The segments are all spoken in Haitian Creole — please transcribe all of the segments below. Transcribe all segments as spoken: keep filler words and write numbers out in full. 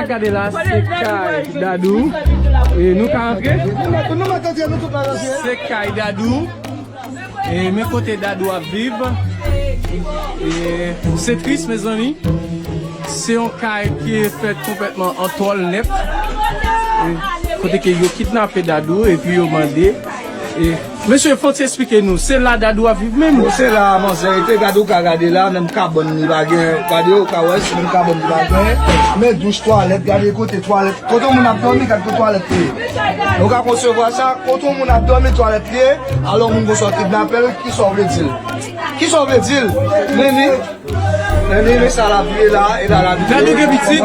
Gade la, se kay Dadou. E nou ka antre? Se kay Dadou. E men kote Dadou ap viv. E se tris, mezanmi. Se yon kay ki fèt konplètman an tòl nèt. E kote ke yo kidnape Dadou epi yo mande. E, mesye, fò w ti eksplike nou, se la Dadou ap viv menm? Bon, se la, manzè rete, gade, ou ka gade la, menm kabann li pa gen, gade, ou ka wè, se menm kabann li pa gen, men douch, twalèt, gade kote twalèt, kote yon moun ap dòmi, gade kote twalèt li ye. Ou ka konsevwa sa, kote yon moun ap dòmi, twalèt li ye, alò moun konsa w kidnape l, kisa w vle di l? Kisa w vle di l? Nini? Nini, men sa l ap ye la, e la l ap ye. Dadou gen pitit?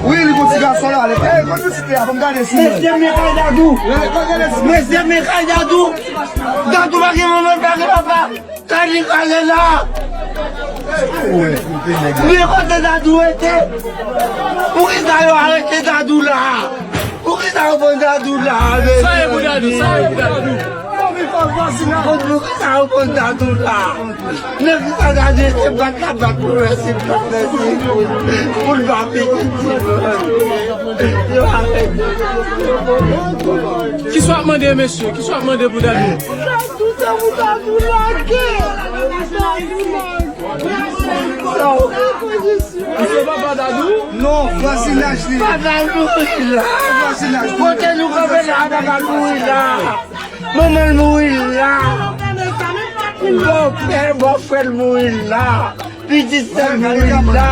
Wi, li gon ti gason la, li, e, gon pitit li a, ban m gade si. Mesye, men kay Dadou. Mesye, men kay Dadou. Dadou pa gen manman, pa gen papa. Dadou kale la. Men kote Dadou rete? Poukisa yo arete Dadou la? Poukisa yo pran Dadou la? Sa e pou Dadou, sa e pou Dadou. Poukisa yo pran Dadou la? Nèg sa gade se bat la bat pou wè si l pa fè si pou l pa pitit. Yo arete. Kisa w ap mande, mesye? Kisa w ap mande pou Dadou? Dadou, se pou Dadou lage. Dadou lage. Ou se papa Dadou? Non, vwazinaj li. Papa l mouri la. Vwazinaj li. Kote nou kanpe la, papa l mouri la. Manman l mouri la. Bòpè, bòfrè l mouri la. Pitit sè l mouri la.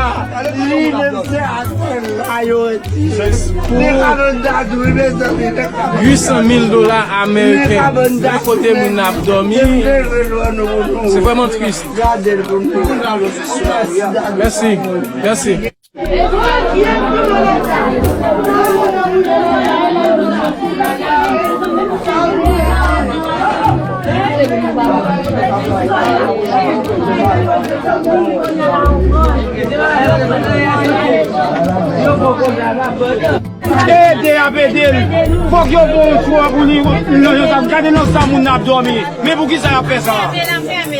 Li menm se atè la yo retire. Nèg la nan Dadou, wi, mezanmi, nèg la nan Dadou. Uit san mil dola ameriken. Nèg la nan Dadou. Nan kote moun nan ap dòmi. Se vrèman tris. Gade l pou nou. Mèsi. Mèsi. Ede ap ede l. Fòk yo ba w yon swa pou li nan yon zam. Gade nan sa moun nan ap dòmi. Men poukisa y ap fè sa?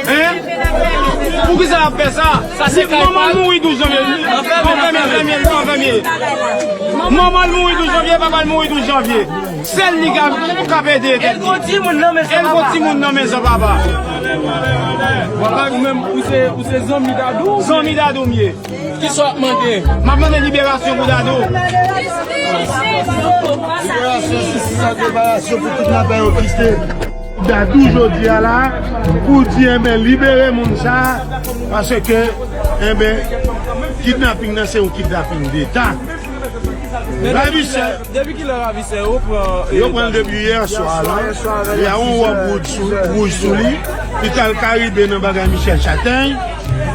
Hein? Poukisa y ap fè sa? Sa se kay pa l. Manman l mouri douz janvye. Anfèmen, anfèmen, anfèmen, anfèmen. Manman l mouri douz janvye, papa l mouri douz janvye. Sèl li k ap, k ap ede tèt li. E l gon timoun nan men sa, papa. Papa, ou menm, ou se, ou se zanmi Dadou? Zanmi Dadou m ye. Kisa w ap mande? M ap mande liberasyon pou Dadou. Liberasyon, jistis ak reparasyon pou kidnapè yo ki se Dadou jodi a la, pou di, enben, libere moun sa, paske, enben, kidnaping nan se yon kidnaping deta. Ravisè. Depi kilè ravisè yo pran, yo pran l depi yè swa la. Li a yon wòb wouj sou, wouj sou li. Li t al Karibe nan bagay Michel Chatèy.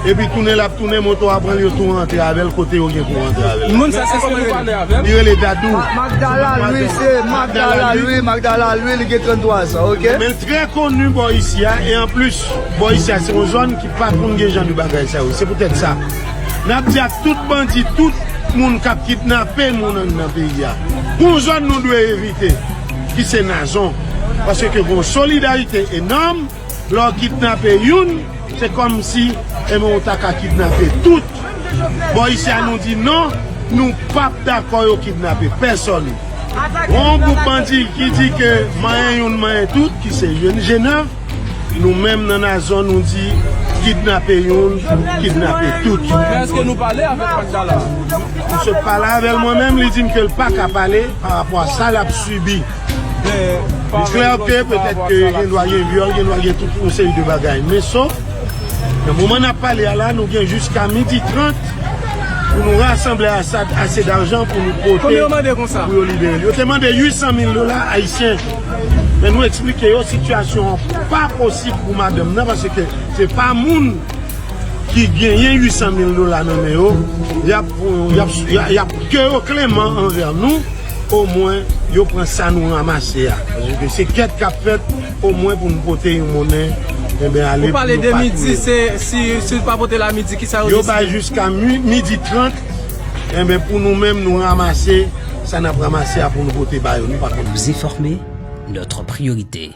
Epi tounen l ap tounen, moto a pran l, yo tou rantre avè l kote yo gen pou rantre avè l. Moun sa se kòman yo pale avè l? Li rele Dadou. Magdala Louis, se Magdala Louis, Magdala Louis, li gen tranntwa zan, oke? Men l trè koni bò isi a, e anplis, bò isi a se yon zòn ki pa konn gen jan de bagay sa yo. Se poutèt sa, n ap di ak tout bandi, tout moun k ap kidnape moun anndan peyi a, gon zòn nou dwe evite, ki se Nazon. Paske gon solidarite enòm, lè w kidnape youn, se kòmsi, enben, ou ta ka kidnape tout. Bò isi a, nou di non, nou p ap dakò yo kidnape pèsòn. Gon gwoup bandi ki di ke manyen youn, manyen tout, ki se Jèn Jenan, nou menm nan Nazon, nou di kidnape youn, kidnape tout. Men èske nou pale avèk Magdala? M sot pale avè l mwen menm, li di m ke l pa ka pale pa rapò a sa l ap sibi. Li klè ke petèt ke gen dwa gen vyòl, gen dwa gen tout yon seri de bagay. Men so, nan moman n ap pale a la, nou gen jiska midi trant pou nou rasanble ase, ase dajan pou nou pote pou yo libere l. Yo te mande uit san mil dola ayisyen. Men nou eksplike yo sitiyasyon an pa posib pou madanm nan, paske se pa moun ki genyen uit san mil dola nan men yo, y ap, y ap, y ap, y ap, ke yo kleman anvè nou, omwen yo pran sa nou ranmase a. Paske se kèt k ap fèt, omwen pou nou pote yon monnen, enben, ale pou nou pa touye. Ou pale de midi, se, si, si l pa pote la midi, kisa yo deside? Yo bay jiska mi-, midi trant, enben, pou nou menm, nou ranmase sa n ap ranmase a pou nou pote ba yo, nou pa konn. Vous informer, notre priorité.